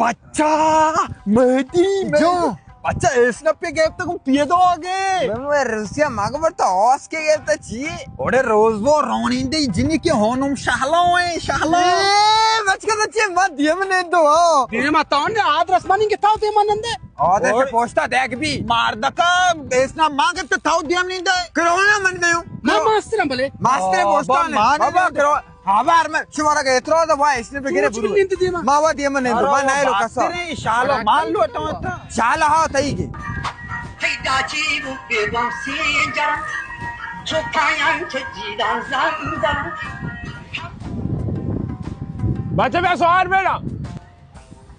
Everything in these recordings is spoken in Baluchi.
بچا، مہدی، مہدی۔ جو۔ بچا، اسنپ پہ گپتا گوں پیدا آگے۔ بابا، روسیا مگو برتا آس کے گپتا چی؟ اوڑے روز وہ رونیندے جنی کے ہونم شہلا ہیں، شہلا۔ اے، بچکا بچے، ما دیم نے دو، ہاں۔ دیما تاؤں نے آد رسمانی کے تاؤ دیما نندے۔ آد رسم پوشتا دیکھ بھی۔ ماردکا، اسنپ ما گپتا تاؤ دیم نندے۔ کرونا من دیو۔ ما ماسترم بلے۔ ماستر پوشتا نے۔ بابا، کرو۔ ہاں، بار میں شمارا کا اعتراض ہے، وا اسنپ پہ گرے برو۔ ما وا دیم نندو، ما نائے لو کسا۔ شالا مان لو تو۔ شالا ہاں تئی کے۔ پیدا چی بو پہ بم سینجر، چکایاں چہ جیدان زمزم۔ بچہ بیا سوار بیڑا۔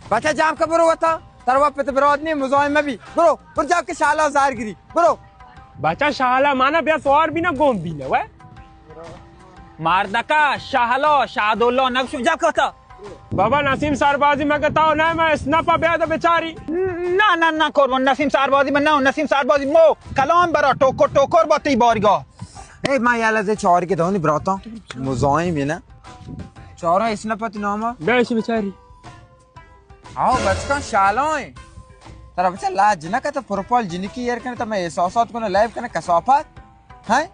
بچہ جام کا برو وتا، تروا پت براد نہیں مزاحم بھی۔ برو، برو جا کے شالا زار گری۔ برو۔ بچا شالا مانا بیا سوار بینا گون بینا وے۔ ماردکا شالا شاد اللہ نقشو جا کتا۔ بابا نسیم سربازی مگہ تاو نہ، میں اسنپا بیا دا بچاری۔ نہ، نہ، نہ قربان، نسیم سربازی میں نہ، نسیم سربازی مو کلام برا ٹوکر ٹوکر با تی بارگاہ۔ اے ما یالا زے چاری کے دونی براتا مزاحم ہے نا۔ چارا اسنپا تی ناما۔ بیا اسی بچاری۔ آؤ بچکاں شالائیں۔ ترا بچا لاج نہ کتا پروپال جنکی ایر کنے تا میں احساسات کنے لائیو کنے کسافت۔ ہیں؟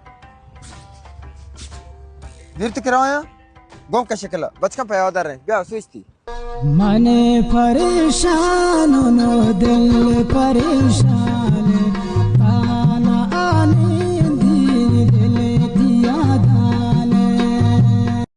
دیر تو کرایا؟ گم کا شکل۔ بچکاں پیادہ رہے۔ بیا سوچتی۔ من پریشان نو دل پریشان۔